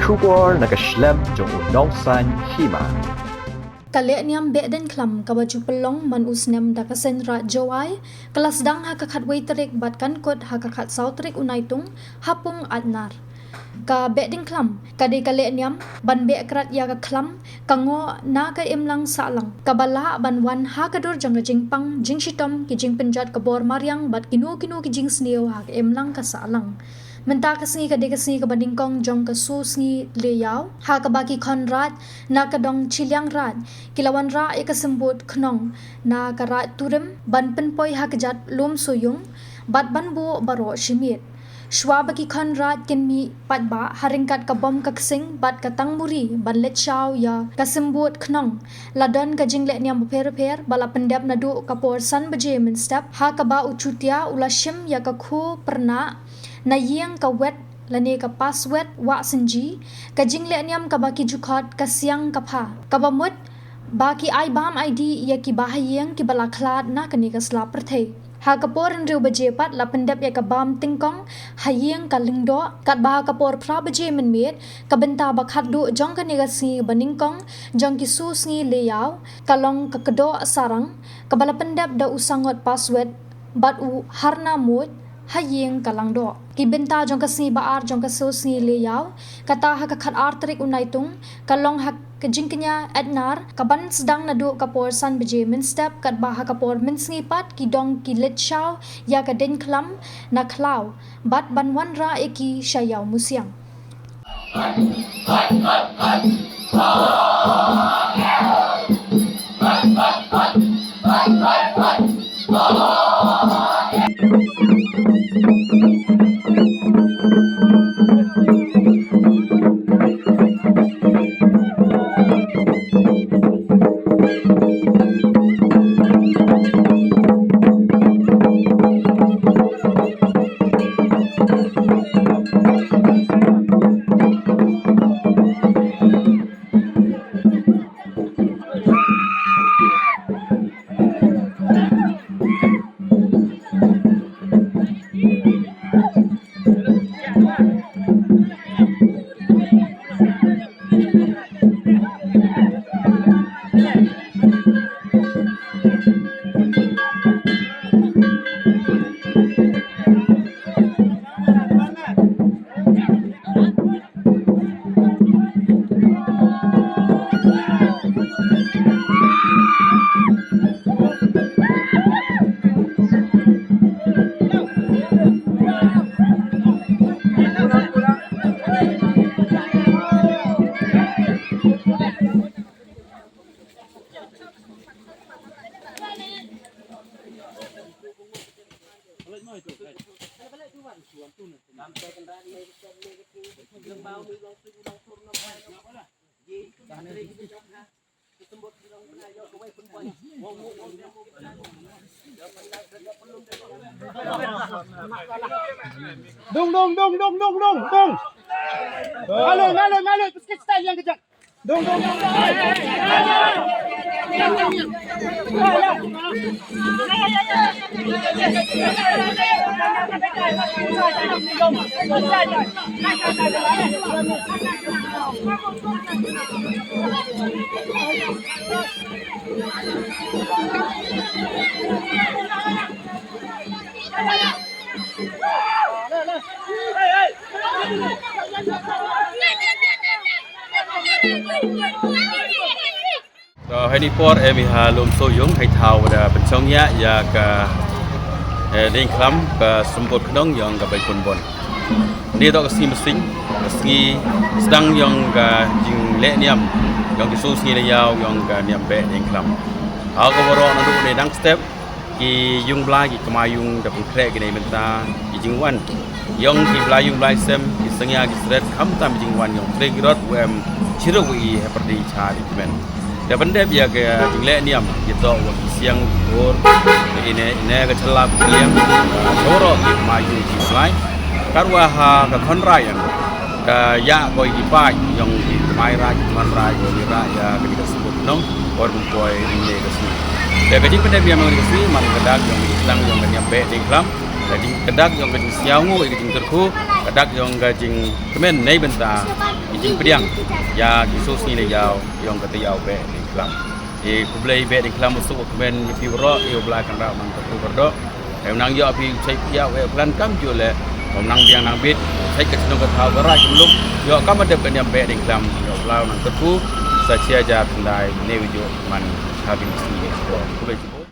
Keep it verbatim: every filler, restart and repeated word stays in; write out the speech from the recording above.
Khubor na ka shlem jong u Nongsaiñ Hima. Ka lehniam Behdeiñkhlam kaba ju pynlong man u snem da ka Seiñraij Jowai, ka la sdang ha ka khatwei tarik bad kan kut ha ka khatsaw tarik u Naitung, ha Pung Aitnar. Ka Behdeiñkhlam ka dei ka lehniam ban beh krat ïa ka khlam, ka ngoh na ka imlang sahlang, kaba lah ban wan ha ka dur jong ka jingpang jingshitom, ki jingpynjot ka bor mariang bad kino kino ki jingsniew ha ka imlang ka sahlang. Mynta ka sngi ka dei ka sngi kaba nyngkong jong ka Shu Sngi Leïaw, ha kaba ki khonraij na ka dong Chilliangraij ki la wanrah ïa ka symbud khnong na ka raij Turim ban pynpoi ha ka jait Lumsohïung bad ban buh baroh shi miet. Shuwa ba ki khonraij kin mih paidbah ha ryngkat ka bom ka ksing bad ka tangmuri ban leit shaw ïa ka symbud khnong, la don ka jinglehniam bapher bapher ba la pyndep naduh ka por san baje mynstep, ha kaba u Chutia u la shim ïa ka khuw pyrnah na ïing ka wet lane ka password wah synji, ka jinglehniam kaba ki ju khot ka Siang Kapha, kaba mut ba ki ai bam ai dih ïa kiba ha ïing kiba la khlad na kane ka sla pyrthei. Ha ka por hynriew baje pat la pyndep ïa ka bam tyngkong ha ïing ka Lyngdoh, katba ha ka por phra baje mynmiet, ka bynta ba khatduh jong kane ka sngi ba nyngkong jong ki Shu Sngi Leïaw ka long ka Kdoh Sarang, kaba la pyndep da u Sangot Password bad u Harna Muid ha ïing ka Langdoh. Ki bynta jong ka sngi ba ar jong ka Shu Sngi Leïaw, kata ha ka khatar tarik u Naitung, ka long ha ka jingkñia Aitnar, kaban sdang naduh ka por san baje mynstep, katba ha ka por mynsngi pat ki dong ki leit shaw ïa ka deiñkhlam na khlaw bad ban wanrah ïa ki sha Ïawmusiang. Dung, dung, dung, dung, dung, dung, dung. Ngalor, ngalor, ngalor, peskit style yang kejap. Dung, dung, dung, dung. To, ha kane ka por em i ha Lumsohïung, ha i thaw ba da pynshong ïa, ïa ka, eh, deiñkhlam ka symbud khnong ïong ka Baipunbon. Kane toh ka sngi Mynsngi, ka sngi sdang ïong ka jinglehniam ïong ki Shu Sngi Leïaw ïong ka niam beh deiñkhlam. Ha ka waroh naduh ne dang step, ki ïung blai, ki kmai ïung da pynkhreh kine mynta ki jingwan ïong ki blai ïung blai sem, ki sngewbha, ki sret, khamtam ki jingwan ïong ki rot, u em chirup u i hapyrdi cha di kmen. Da pyndep ïa ka jinglehniam, ki toh wa ki siang, ki bor, ki ine ine, ka chlap, ki liang, ka waroh ki kmai ïung ki blai. Katwa ha ka khonraij ïa ka ïa koi ki paid ïong ki kmai raij, ki khonraij, ïong ki raij ïa ka dei ka symbud khnong, por kum poi ine ka sngi. Te ka jingpyndep ïa ka sngi man ka dak ïong ka jingsdang ïong ka niam beh deiñkhlam, ka jing ka dak ïong ka jingsngewnguh ïa ka jingkyrkhu, Ka dak yong ka jingkmen nei bynta i jingpdiang ya ki su sngi ne yaw yong ka te yaw Beh Ding Khlam. I khublei Beh Ding Khlam u suk u kmen i pi bro i u Blai kan rau nang ka tu berdo. Em nang yo pi chai pia we plan kam ju le. Om nang biang nang bit chai ka chnong ka thau ka rai ka muluk. Yo kam adep ka niam Beh Ding Khlam yo blau nang ka tu. Sa chia ja tendai ne wi ju man ha ki sngi ne bro. Khublei.